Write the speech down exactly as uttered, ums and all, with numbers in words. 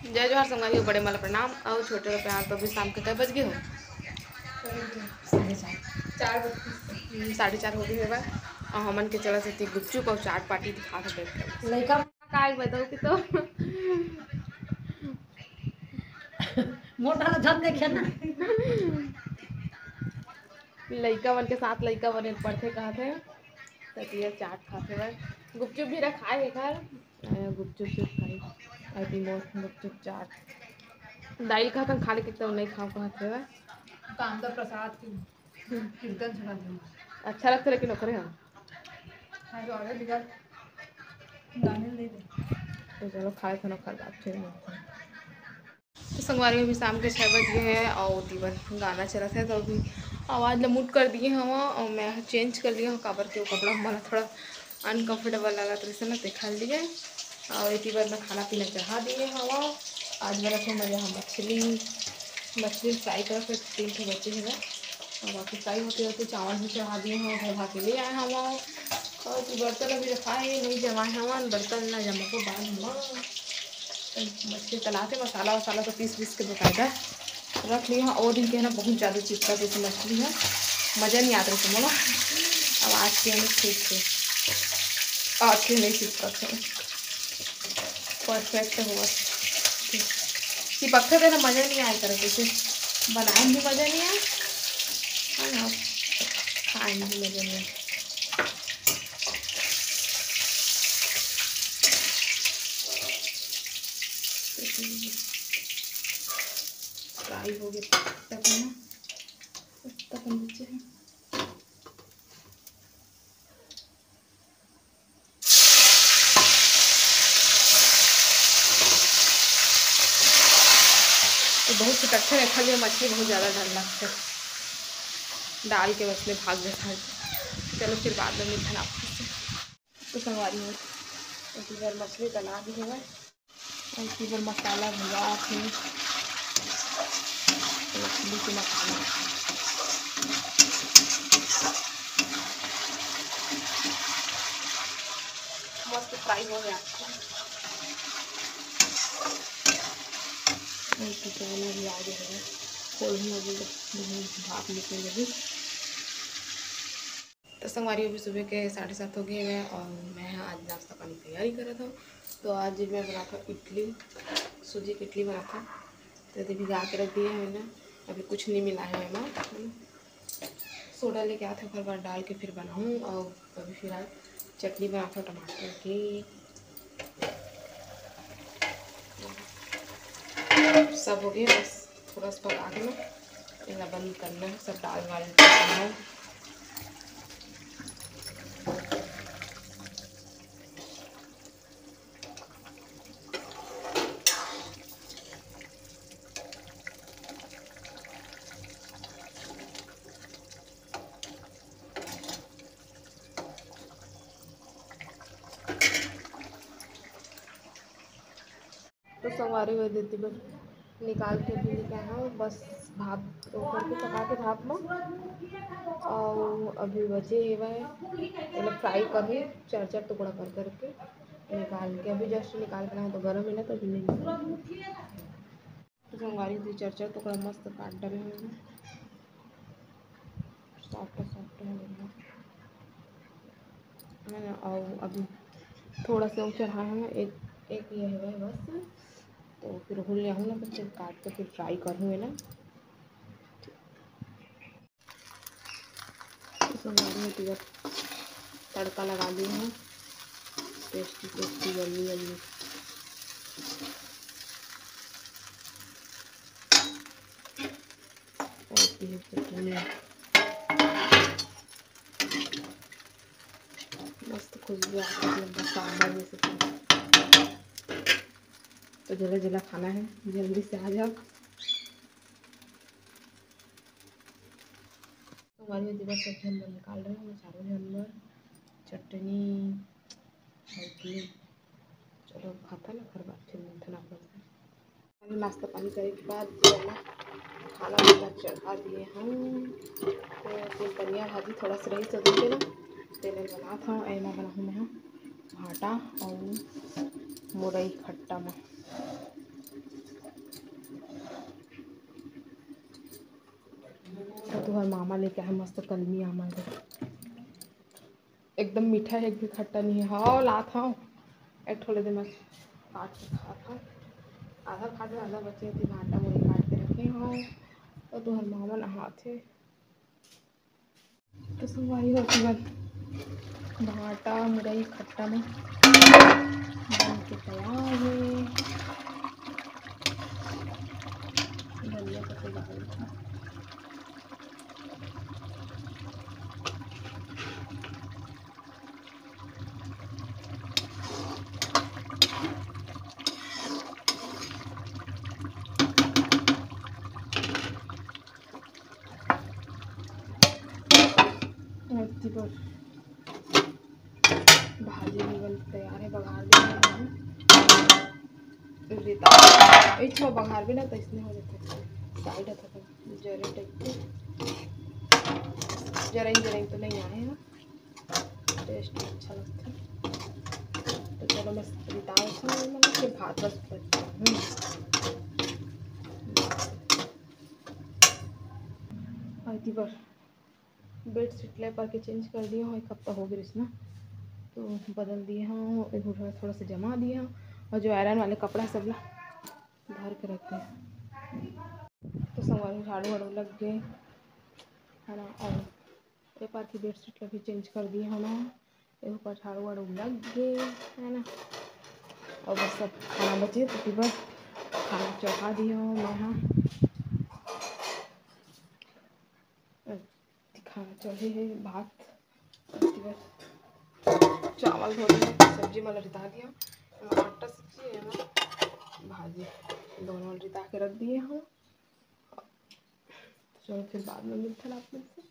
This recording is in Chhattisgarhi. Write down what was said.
जय जोहार संगवारी हो, बड़े मन ला प्रणाम अउ छोटे ला प्यार। तो अभी शाम के कई बज गे हो? साढ़े चार। चार बज गे। हम्म, साढ़े चार हो गे हे बा। अउ हमन के चलत हे गुपचुप अउ चाट पार्टी दिखात हे बैठ के। लइका काय बताओ कि तो मोटा ला झन देखे ना। लइका मन के साथ लइका मन पढ़थे कहत हे, त ये चाट खाथे बर। गुपचुप भी रखाए हे घर। आया गुपचुप चुप खाई। अभी मोर गुपचुप चाट। दाई कहत हन खा ले, कितना नहीं खाओ कहत हे। कांदा प्रसाद की कीर्तन सुना दे। अच्छा लगता लेकिन ओकरे हम। हाँ, तो आगे दिखा। गाने ले दे। तो चलो खाए खाना खा बात फिर मिलते हैं। तो संगवारी, अभी शाम के छः बज गे हे अउ ओती बर गाना चलत हे। तो अभी आवाज़ ला mute कर दिए हवा अउ मैं चेंज कर लिए हूँ, काबर के वो कपड़ा हमारा थोड़ा अनकंफर्टेबल लगत रहिस ना, तेखर लिए। अउ एती बर मैं खाना पीना चढ़ा दिए हवा। आज बरत हे मजा हम मछली, मछली फ्राई करत हे, तीन ठो बचे हवे। अउ बाकी फ्राई होते होते चावल भी चढ़ा दिए हवा, घर भाके ले आए हवा। अउ एती बर्तन अभी रखाए हे, नहीं जमाए हवन, बर्तन ला जमाबो बाद म। मछली तलाते मसाला वसाला तो पीस पीस के बकायदा रख लिया। वो दिन के है ना, बहुत ज़्यादा चिपका जैसे मछली है, मज़ा नहीं आता था मोला। अब आज के हमें ठीक है, आज के नहीं चिपका था, परफेक्ट हुआ। चिपकते थे ना, मज़ा नहीं आया करे, जैसे बनाए में भी मज़ा नहीं आया, है ना, खाए में भी मज़ा नहीं आया। फ्राई हो गया, तब तक है ना, तब तक हम नीचे हैं। तो बहुत कुछ अच्छा रखा गया, मछली बहुत ज़्यादा डर लगता है डाल के, बस में भाग जाता है। चलो फिर बाद में मिलते हैं आपसे। तो संगवारी हो, एक बार मछली तला भी है। अउ एती बर मसाला भुजात हे। मछली के मसाला मस्त फ्राई हो गया। अउ मसाला भी आ गया है, खोल भी हो गया, भाप निकल गई। तो संगवारी, अभी सुबह के साढ़े सात हो गए हैं और मैं आज नाश्ता पानी तैयारी करत हूँ। तो आज मैं बनात हूँ इडली, सूजी के इडली बनात हूँ। तो ये भिगा के रख दिए हैं ना, अभी कुछ नहीं मिला है एमा। सोडा लेके आते, ओकर बाद डाल के फिर बनाऊँ। और अभी फिलहाल चटनी बनात हूँ टमाटर की। सब हो गया, बस थोड़ा सा पका के ना एला बंद करना है, सब डाल वाल के करना है। तो संगवारी हो देती बस निकाल के भी लेके आए हूँ, बस भाप ओकर के पका के भाप में। और अभी बचे हेवय, मतलब फ्राई करहूँ, चार चार टुकड़ा कर करके निकाल के। अभी जस्ट निकाल के लाए, तो गरम है ना, तो अभी नहीं निकाल। तो संगवारी, दो चार चार टुकड़ा मस्त काट डाले हूँ। सॉफ्ट सॉफ्ट है, बढ़िया है ना। और अभी थोड़ा सा ऊँचा रहा है, एक एक ये है बस, तो फिर हुल ले आऊँ ना, तो फिर काट के फिर फ्राई करूँ, है ना। तो संगवारी हो, तुरंत तड़का लगा दिए हैं, टेस्टी टेस्टी, यम्मी यम्मी। और ये चटनी मस्त खुशबू आती है, एकदम सांभर जैसे। तो जला जला खाना है, जल्दी से आ जाओ। तो हमारी दीदी सब झन बर निकाल रहे हैं, चारों झन बर चटनी, हल्दी। चलो खाता ना, घर बार फिर मिलते ना आप लोग से। अभी नाश्ता पानी करे के बाद जो है ना, खाना वाना चढ़ा दिए हम। तो फिर धनिया भाजी थोड़ा सा रही सब्जी के ना, तेल बनात हूँ। एमा बनाहूँ मैं भाटा और मुरई खट्टा में। और मामा लेके आए मस्त कलमी आमा हे, एकदम मीठा हे, एक भी खट्टा नहीं हे। हव, लात हव, एक ठो ले दे, मैं काट के खात हव। आधा खात हव, आधा बचे हे, भांटा मुरई काट के रखे हव। तो तुहर मामा नहात हे। तो संगवारी हो, तुरंत भांटा मुरई खट्टा में बन के तैयार हे। धनिया पत्ता डाल देथन। अरती बर भाजी भी बन तैयार हे, बघार भी बन हे। रेता, ए छो बघार भी ना, तो इसने हो जाता है। साइड आता था, जरे टाइप के, जरई जरई तो नहीं आए हैं, टेस्ट अच्छा लगता है। तो चलो, मैं रिताल से, मतलब, फिर भात बस करती हूँ। अरती बर बेडशीट ले पर के चेंज कर दिया हूँ, एक हफ्ता हो गया इसमें, तो बदल दिया हूँ, एक थोड़ा, थोड़ा सा जमा दिया हूँ, और जो आयरन वाले कपड़ा सब ला धर के रख दिया। तो संगवारी झाड़ू वाड़ू लग गए, है ना, और ये पर की बेडशीट ला भी चेंज कर दिया हूँ ना, ये ऊपर झाड़ू वाड़ू लग गए, है ना, और बस सब खाना बचे तो फिर बस खाना चढ़ा दिया हूँ मैं, हाँ। दिखाना चढ़े हे भात। चावल धो दिया, सब्जी मन ल रिता दिया, एमा आटा सब्जी, एमा भाजी, दोनों ल रिता के रख दिए हूँ। चलो, फिर बाद में मिलथन आप लोग से।